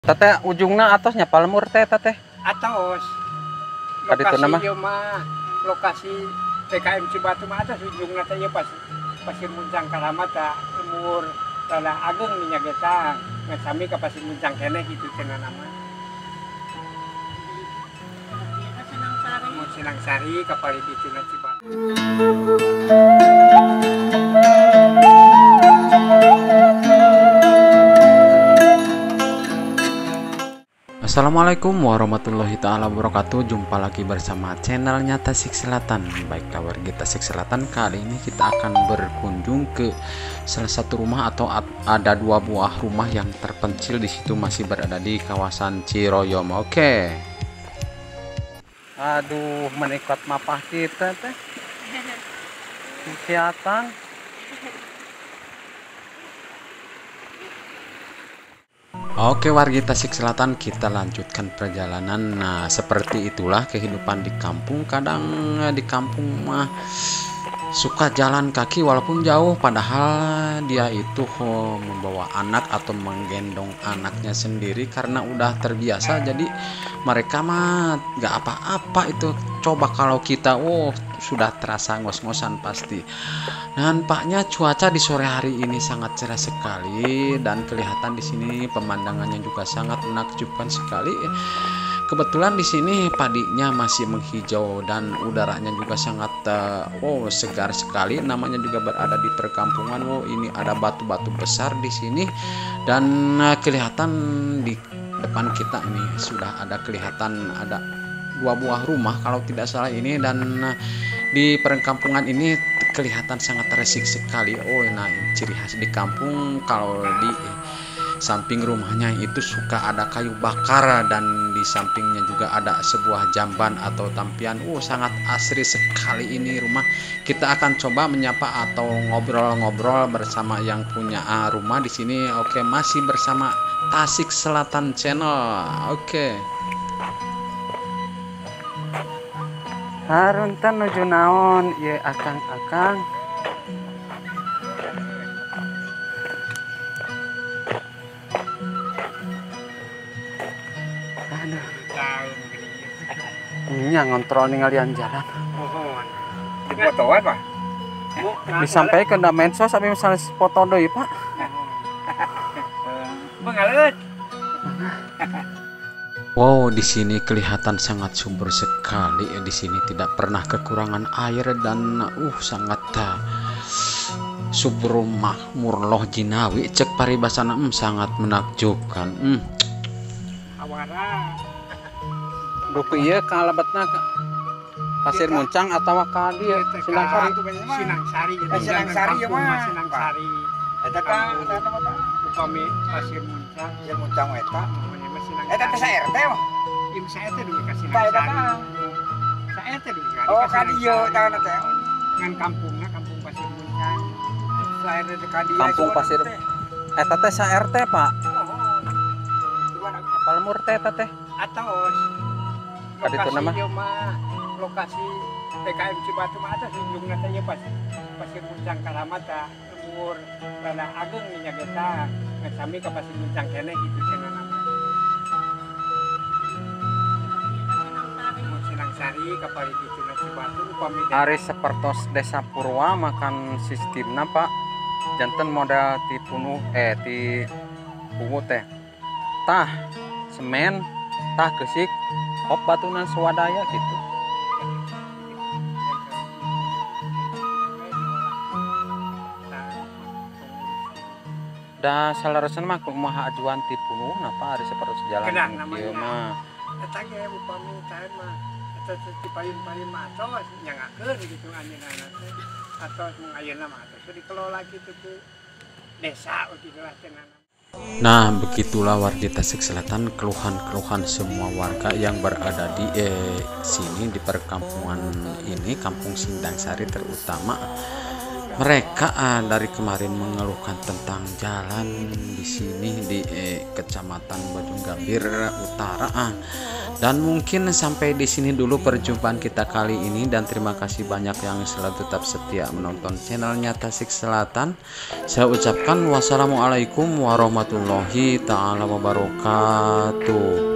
Tete ujungna atosnya palemur teh teteh. Atos. Lokasi ieu mah lokasi PKM Cibatu mah atos ujungna teh ieu pas Pasir Muncang Karamat lemur rada ageng minyak eta ngan sami ka Pasir Muncang keneh kitu cenah nama. Sinang Sari ka palih dituna Cibatu. Assalamualaikum warahmatullahi taala wabarakatuh. Jumpa lagi bersama channelnya Tasik Selatan. Baiklah warga Tasik Selatan, kali ini kita akan berkunjung ke salah satu rumah atau ada dua buah rumah yang terpencil di situ, masih berada di kawasan Ciroyom. Oke. Aduh, menikmat mapah kita teh. Kelihatan. Oke wargi Tasik Selatan, kita lanjutkan perjalanan. Nah, seperti itulah kehidupan di kampung. Kadang di kampung mah suka jalan kaki walaupun jauh, padahal dia itu membawa anak atau menggendong anaknya sendiri karena udah terbiasa. Jadi mereka mah nggak apa-apa itu. Coba kalau kita, sudah terasa ngos-ngosan pasti. Nampaknya cuaca di sore hari ini sangat cerah sekali dan kelihatan di sini pemandangannya juga sangat menakjubkan sekali. Kebetulan di sini padinya masih menghijau dan udaranya juga sangat segar sekali. Namanya juga berada di perkampungan. Ini ada batu-batu besar di sini dan kelihatan di depan kita ini sudah ada kelihatan ada dua buah rumah kalau tidak salah ini, dan di perkampungan ini kelihatan sangat resik sekali. Nah, ciri khas di kampung kalau di samping rumahnya itu suka ada kayu bakar dan di sampingnya juga ada sebuah jamban atau tampian. Sangat asri sekali ini rumah. Kita akan coba menyapa atau ngobrol-ngobrol bersama yang punya rumah di sini. Oke, masih bersama Tasik Selatan Channel. Oke. Haruntan nuju naon ieu akang-akang. Aduh. Nya ngontrol ningalian jalan. Mohon. Difotoan, Pak? Disampaikan da medsos abi misalnya foto deui, Pak. Mangaleut. Wow, di sini kelihatan sangat subur sekali. Di sini tidak pernah kekurangan air dan sangat subur makmur loh jinawi cek paribasana, sangat menakjubkan. Awara. Dupi ieu kalebetna Pasir Muncang atawa ka dieu Sinang Sari. Sinang Sari Sinang Sari ieu mah Sinang Sari. Eta tah upami Pasir Muncang, Pasir Muncang eta. Eta teh sa RT mah. Ieu sa RT dugi ka Sinang Sari. Sa RT dugi ka. Oh, ka dieu tah teh. Ngan kampungna kampung Pasir Muncang. Sa RT ka dieu. Kampung Pasir. Eta teh sa RT, Pak. Palemur teh eta teh. Atos. Lokasi ieu mah lokasi PKM Cibatu mah atos ujungna teh ieu pas Pasir Muncang Karamat lemur rada ageng minyak eta ngan sami ka Pasir Muncang keneh kitu cenah nama. Sinang Sari ka palih dituna Cibatu upami ari sapertos Desa Purwa makan sistemna Pak janten modal ti punuh ti pungu teh tah semen tah keusik hop batunan swadaya gitu. Da salaresan mah kumaha ajuan ti punuh napa ari sapertos jalan ieu mah eta ge upami tah mah eta ti payun-payun mah atos nyangakeun gitu anjeunna teh atos mung ayeuna mah atos dikelola kitu ku desa kitu lah cenah. Nah, begitulah warga Tasik Selatan, keluhan-keluhan semua warga yang berada di sini di perkampungan ini, Kampung Sindang Sari terutama. Mereka dari kemarin mengeluhkan tentang jalan di sini di Kecamatan Bojonggambir Utara. Dan mungkin sampai di sini dulu perjumpaan kita kali ini, dan terima kasih banyak yang selalu tetap setia menonton channelnya Tasik Selatan. Saya ucapkan wassalamualaikum warahmatullahi taala wabarakatuh.